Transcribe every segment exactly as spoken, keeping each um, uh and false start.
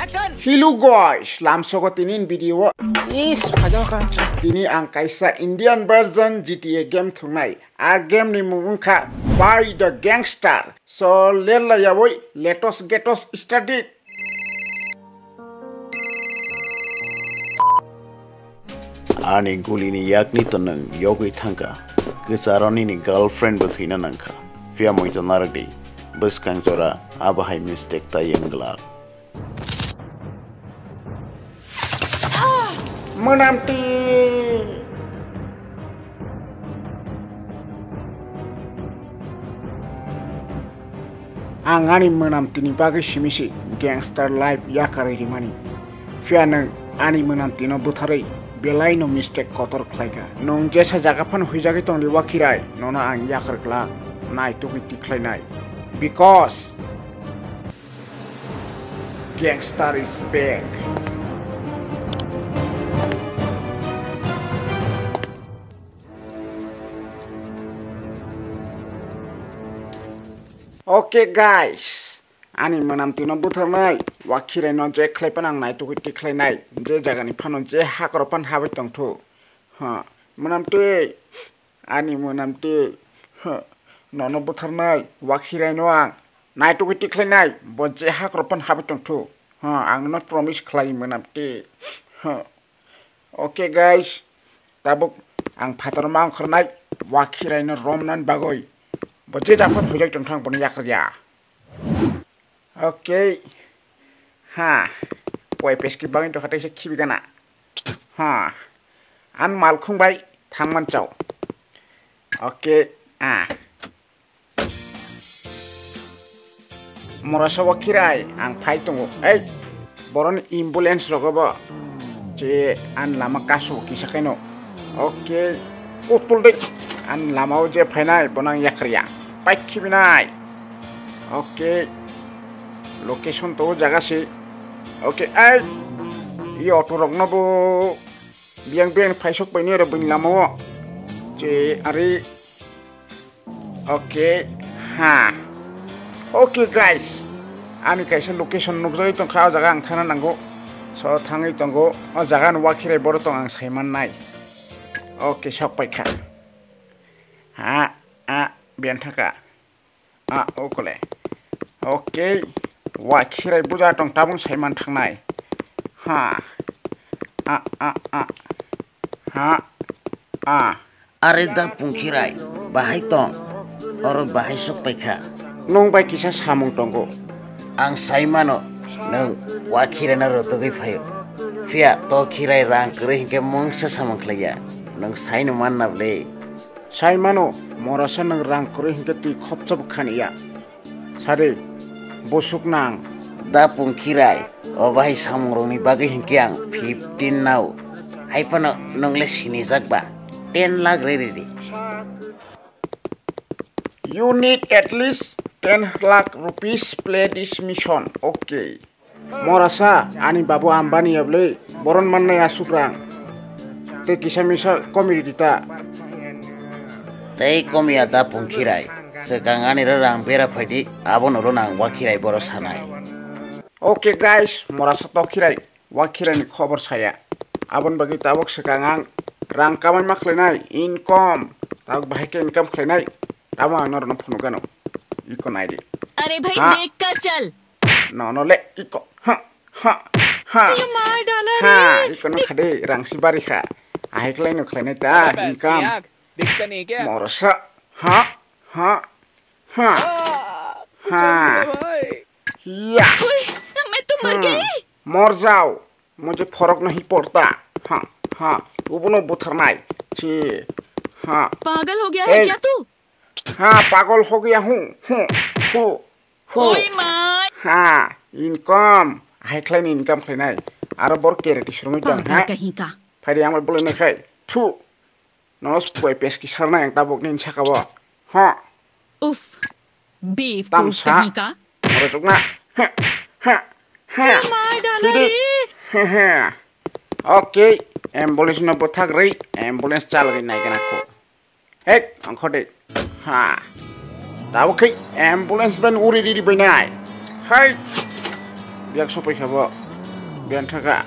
Hello guys, lamsogo tini video. Is, phajo ka. Tini ang kaisa Indian version G T A game thungnai. A game ni mung wngkha By the Gangster. So, lel la yawi, let us get us started. Ani gulini yakni to nwng yogwi thangkha. Kwcharo nini girlfriend bo thwina nangkha. Phiya moito narwdi. Bwskang jora abo hai mistake ta yang glak. Mwnamti! Ang ani mwnamtini bagwi simi se gangster life yakarwi rimani. Phiya nwng ani mwnamtino butharwi belaino mistake kotor khlaikha. Nwng jesa jaga phano huijagwi tongdi Wakhirai, nono ang yakar glak, naitugwi tikhlainai. Because gangster is back. Okay guys, ani mwnamtino butharnai, Wakhirai no je khlai phano ang naitugwi tikhlainai, je jagani phano je hakrok phano habai tongthu. Ha, mwnamti, ani mwnamti, ha, nono butharnai, Wakhirai no ang naitugwi tikhlainai, bo je hakrok phano habai tongthu. Ha, ang nono promise khlai mwnamti. Ha. Okay guys, tabuk ang phataro ma ongkhornai, Wakhirai no romnani bagwi. Bo je jagao phano huijak tongthang bono yakarya. Okay. Ha. Koi peski bagwi tongkha teisa khibi gana. Ha. An malkhung bai thangman chao. Okay. Ah. Morasa Wakhirai ang phai tongo. Ei, boroni ambulance rogo bo. Je an lama kaso kisa kaino. Okay. Utul de an lama o je phainai bono ang yakarya. Pai khibinai. Okay. Location to jaga si. Okay, ai. I auto rok no bo biang biang phaisok pai ni oro bini lama o. Je ari. Okay, ha. Okay guys. Ani kaisa location nukjagwi tongkha, o jaga ang thangna nango. So thangwi tongo. O jaga no Wakhirai boro tong ang saimannai. Okay, sok paikha. Ha, a, bian thaka. A, okole. Okay. Wakhirai buja tong tabung saiman thangnai. Ha. A, a, a. Ha. A. Are da Pungkhirai, bahai tong? Oro bahai sok paikha. Nwng bai kisa samung tongo. Ang saimano, nwng Wakhirai no rotogwi phaio. Phiya to Khirai rang kwrwi hinkhe mungsa samung khlaiya. Nwng saino manna bwle. Sai mano, morasa nwng rang kwrwi hinkhe twi khopsa bo khaniya. Sadi, bosuk nang. Da Pungkhirai, o bahai samungrokni bagwi hinkhe ang fifteen nao. Hai phano nwng le sinijak ba, ten lakh rwi ridi. You need at least ten lakh rupees, play this mission. Okay. Morasa, ani babu Ambani ya bwle, boron mannai aswk rang. Tei kisa misa komi ridi ta. Tei komiya da Pungkhirai. Swkang ani rang bera phaidi, abono rw nang Wakhirai boro sanai. Okay guys, morasa Tokhirai, Wakhirai ni khobor saya. Aboni bagwi tabuk swkang ang rang kamai ma khlainai, income. Tabuk bahai khe income khlainai, tamo ang norokno phunukgano. Iko naidi. अरे भाई, Ha? देख कर चल। Nono le iko. Ha, ha, ha. ये मार डाला Ha, रे। Iko no khade rang si bari kha. Ahai khlai no khlai nai ta, अबे income। दिखता नहीं क्या? Morasa. Ha, ha, ha. कुछ Ha. हो गया भाई। Ya. ओए, मैं तो मर Hmm. गई। Mor jao. Mujhe farak nahi padta. Ha, ha. Ubono butharnai. Chi. Ha. पागल हो गया है Hey. क्या तू? Ha, pagol ho gaya hu, hu, hu, hu. Oi ma. Ha, income. Hai khlai ni income khlai nai. Aro bor kereti surungwi tong, पागल ha? कहीं का। Phaidi ang bai bolai nai khai. Thu. Nono sukoi peski sarnai ang tabuk nini saka bo. Ha. उफ। बेवकूफ Tamsa. कहीं का। Oro chukna. Ha, ha, ha. ये मार डाला Thidi. रे। Ha, ha. Okay, ambulance no bwthak rwi, ambulance chalwi nai gana kho. Hek, ongkho de. Ha. Tabuk khai ambulance ban uri riri bai nai. Hai. Biak sopoi kha bo. Biyang thaka.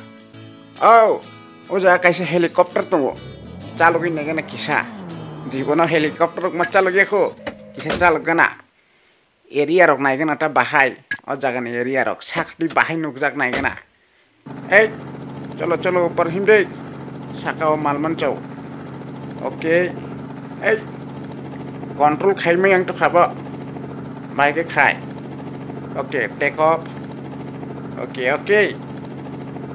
Oh, o jaga kaisa helicopter tongo. Chalogwi naigana kisa. Jibono helicopter rok ma chalogya kho. Kisa chalogana. Area rok naigana ta bahai. O jagani area rok sakti bahai nukjak naigana. Ei, cholo, cholo, upar himde. Saka o mal manchao. Okay. Ei, control khaimai ang to khabo. Bai khe khai. Okay, take off. Okay, okay.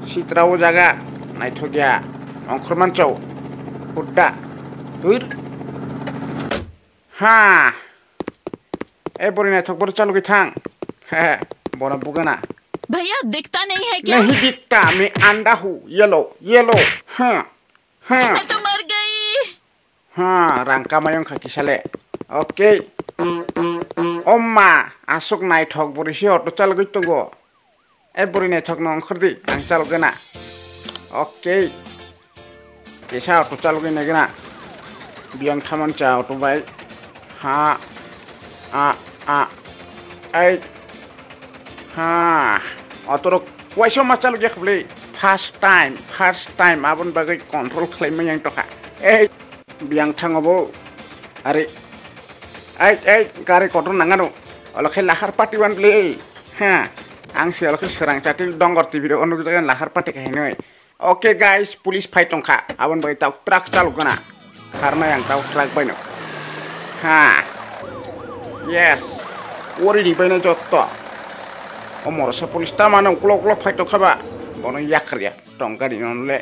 Sitra o jaga. Naithok ya. Ongkhor manchao. Hudda. Huir. Ha. E bori naithok boro chalogwi thang. He he. Boro bugana. भैया दिखता नहीं है क्या? नहीं दिखता, मैं अंधा हूँ। Yellow, yellow. Ha. Ha. मैं तो मर गई। Ha, rang kamai wngkha kisa le. Okay. Oma, aswk naithok bori se auto chalogwi tongo. E bori naithok no ongkhor di, ang chalogwi na. Okay. Kisa auto chalogwi naigwi na. Biyang thaman cha auto bai. Ha. A, a. Ai. Ha. Auto rok waisa ma chalogya kha bwle. First time, first time aboni bagwi control khlai manya wng tokha. Ei. Biyang thango bo. Are. Ai, ai, gari kotor nangano. Olo khe lahar pati wan le. Ha. Ang se olo khe serang chati dongor T V ro onuk jagan lahar pati khe hinoi. Okay guys, police phai tongkha. Abon bai tau truck chalok gana. Kharnai ang tau truck bai no. Ha. Yes. Ori ri bai na jotto. O morasa police ta mano uklok uklok phai tongkha ba. Bono yakar ya. Tongkha di non le.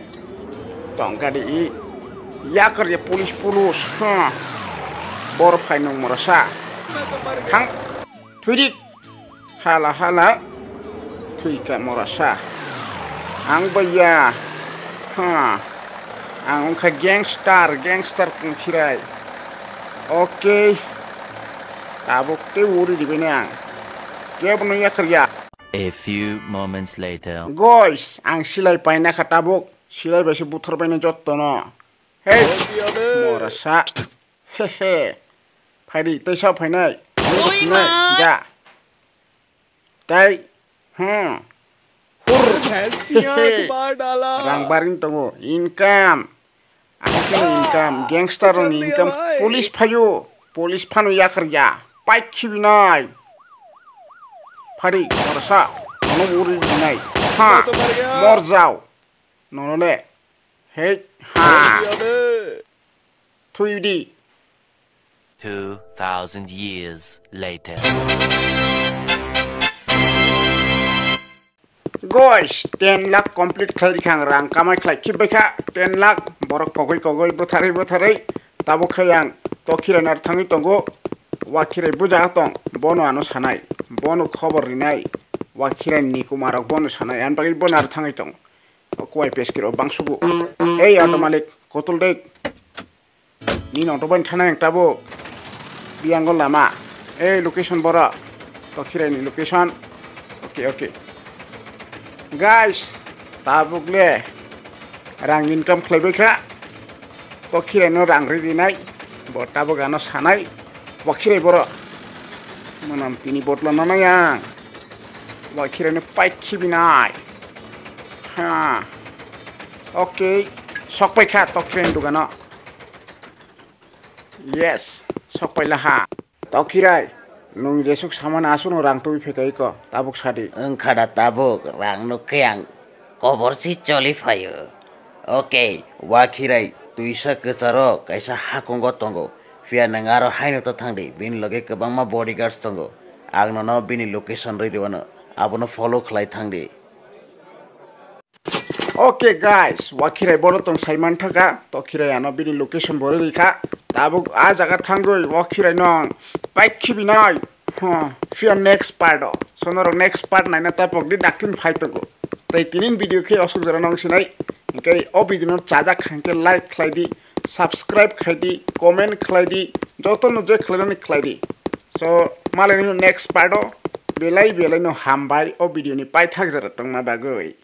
Tongkha di i. Yakar ya police pulus. Ha. Bor phai nung morasa. Thang. Thwidi. Hala hala. Thwika morasa. Ang baya. Ha. Ang wngkha gangster, gangster tongkhirai. Okay. Tabuk te uri dibai nang. Kebono yakar ya. A few moments later. Guys, ang silai paina kha tabuk. Silai bai se buthar bai no jotto no. Hey, morasa. He he. Phaidi, tei sa phainai. Oi ma. Ja. Tai. Hmm. Hur. He he. Rang baring tongo. Income. Ang khe income, gangster rokni income, police phaio, police phano yakar ya, paikhi binai. Phadi, morsa, nono uri binai. Ha, morjao. Nono le. Hei, ha. Thui di. Two thousand years later. Guys, ten lakh complete khlai rikha ang, rang kamai khlai khibbai kha ten lakh, borok kogoi kogoi bwtharwi bwtharwi. Tabuk khai ang Tokhirai nar thangwi tongo, Wakhirai bujaga tong, bono ano sanai, bono khobor rinai, Wakhirai ni kumarok bono sanai, ani bagwi bo nar thangwi tongo. O kuai peskiro bangsugo. Ei auto malik, kotol dek. Nini auto bai thana yang tabuk. Biyango lama. Ei location boro. Tokhirai ni location. Okay, okay. Guys, tabuk le rang income khlaibai kha. Tokhirai no rang ri rinai. Bo tabuk ano sanai. Wakhirai boro. Manam tini botla nana yang. Wakhirai no paikhi binai. Ha. Okay. Sokpai kha Tokhirai ni dugano. Yes, sokpai laha. Tokhirai, nwng jesuk samani aswkno rang tubui phekai ko, tabuk sadi. Wngkha da tabuk, rang nuk khe ang kobor si choli phaio. Okay, Wakhirai, twisa kwcharo kaisa hakungo tongo. Phiya nwng aro haino ta thangdi, bini loge kwbangma bodyguards tongo. Ang nono bini location rwi rwano, abono follow khlai thangdi. Okay guys, Wakhirai boro tong sai manthaka, Tokhirai ano bini location bo rikha. Tabuk a jaga thangwi Wakhirai no paikhi binai. Huh, phiya next part o. So norok next part naina tapok di daktin phai tongo. Tei tinin video khe osuk jora nong sinai. Hingke o video no chajak kha hingke like khlai di, subscribe khlai di, comment khlai di, joto no je khlainani khlai di. So malai no next part o belai belai no hambai o video ni paithak jora tongma bagwi.